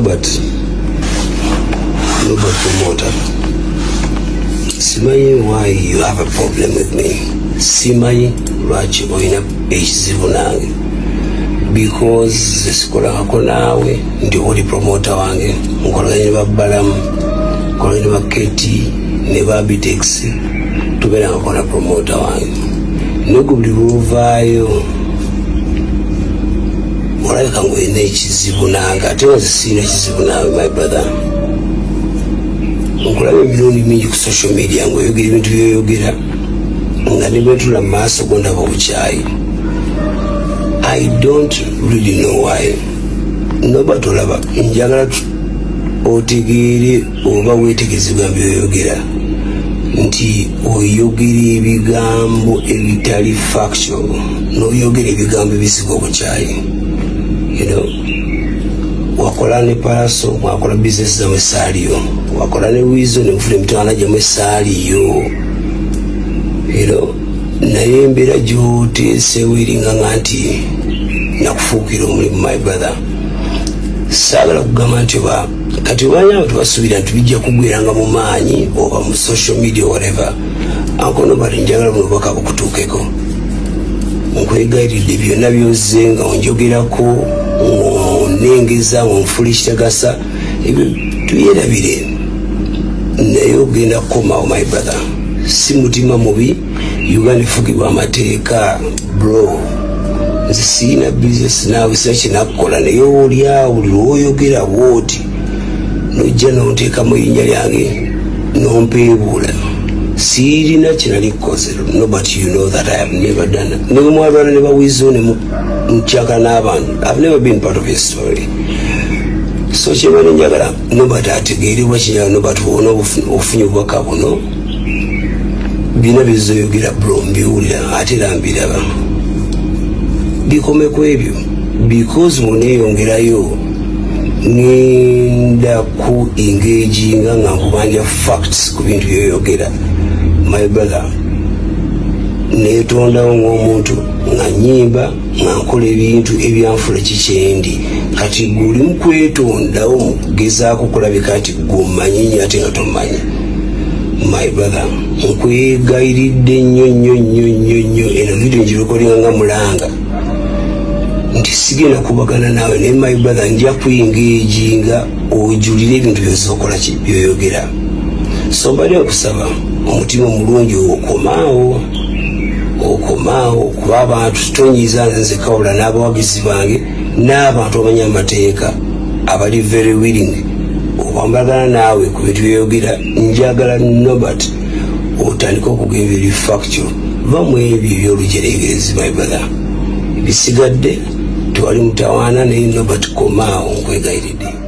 Nobert, Nobert promoter, simanyi why you have a problem with me. Simanyi lwaki olina ekizibu nange, because sikolangako naawe nti oli promoter wange. Nkolaganye ne babbalamu, nkolaganye ne baketi ne babitex, tubeerangako na promoter wange. Naye gwe buli lwovaayo olabika ngaolina ekizibu nange, ate nga sirina kizibu naawe. My brother, nkulaba emirundi mingi ku social media ngaoyogera ebintu byoyogera, nga nebwetula mu maaso gondaba obukyayi. I don't really know why. Nobert, olaba njagala otegeere oba weetegereze ebigambo byoyogera, nti oyogera ebigambo ebitali factual, n'oyogera ebigambo ebisiga obukyayi. Wakola ne Pallaso, mwakola bizinesi zamwe, saaliyo. Wakola ne Weasel nemufuna emitwana gyammwe, saaliyo. Naye embeera gyoteesewo eringa nga nti nakufuukira omulimu. My brother, saagala kugamba nti oba kati obanya abantu basuubira nti bijja kugweranga mu maanyi oba mu social media, whatever. Uncle Nobert, njagala buno obubaka bukutuukeko. Nkwegayiridde, byonna byozze nga onjogerako, ng'onengeza, ng'onfula ekitagasa, ebyo tubyerabire, naye ogenda kukomawo. My brother, si mutima mubi. Uganda efugibwa amateeka, bro. Nze siina bizinesi naawe, sina kyenakukola, naye oliawo buli lwoyogera bwoti nojja nonteekamu erinnya lyange nompeebuula. Siirina kyenali kukoze. Nobert, you know that I have never done. Ne mwalwana ne bawizo ne mukyaka n'abantu, I've never been part of his story. So kyebane njagala Nobert ategeerebwa kinjagala. Nobert, wona ofunye obubaka buno, bina bizoyogera, bro, mbiwulira ate era mbiraba. Bikomeko ebyo, because muneeyongerayo ngenda ku engaginga nga nkubanja facts ku bintu byoyogera. My brother, netondawo ng'omuntu, nga nyimba, nga nkola ebintu ebyanfula kikyendi. Kati guli mukwetondawo mukugezaako kulabika nti gwomanyi nnyo ate nga tomanyi. My brother, nkwegayiridde nnyo nnyo nnyo nnyo nnyo. Eno video ngirekodinga nga mulanga nti sigenda kubagana naawe, naye my brother, nja kuengaginga ojulire ebintu byozokola byoyogera. So mbadde nkusaba omutima omulungi, okomaawo, okomaawo, kuba abantu tonyiiza nze kawula n'abawagizi bange n'abantu abamanya amateeka abali very willing okwambalagana naawe ku bintu byoyogera. Njagala Nobert otandike okugenda eri factual, va mu ebyo ebyolujeregerezi. My brother, bisigadde tewali mutawaana, naye Nobert, komaawo, nkwegayiridde.